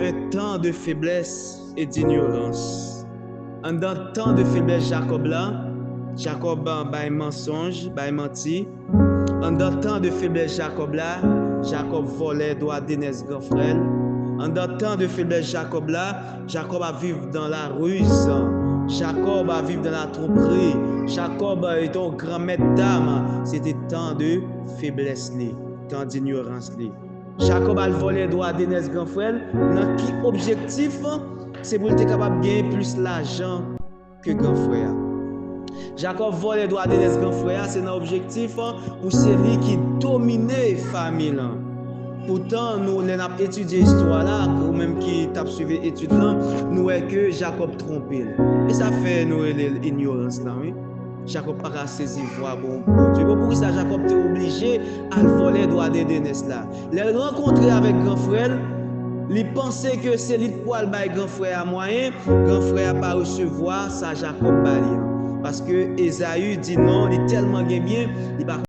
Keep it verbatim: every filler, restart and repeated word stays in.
un temps de faiblesse et d'ignorance. Anndan tan de feblès Jakòb la, Jakòb, ah, bay mansonj, bay manti. Anndan tan de feblès Jakòb la, Jakòb vòlè dwa denès gran frè l. Anndan tan de feblès Jakòb la, Jakòb ap viv dans la ruse. Jakòb ap viv dans la tromperie. Jakòb, euh, était un grand maître d'armes. Se te tan de feblès li, tan d'inyorans li. Jakòb al vòlè dwa denès gran frè l. Nan ki objektif? Se pou l te kapab genyen plis lajan ke gran frè a. Jakòb vòlè dwa denès gran frè a, se nan objektif pou se li ki domine fanmi lan. Poutan, nou, lè n ap etidye istwa la, ou menm ki t ap swiv etid lan, nou wè ke Jakòb twonpe l. E sa fè nou rele l inyorans lan, wi. Jakòb pa ka sezi vwa bon Bondye. Bon, poukisa Jakòb te oblije al vòlè dwa de denès la? Lè l rankontre avèk gran frè l, li panse ke se li k pwal bay gran frè a mwayen, gran frè a pa resevwa sa Jakòb ba li an. Paske Ezayi di non, li tèlman gen byen, li pa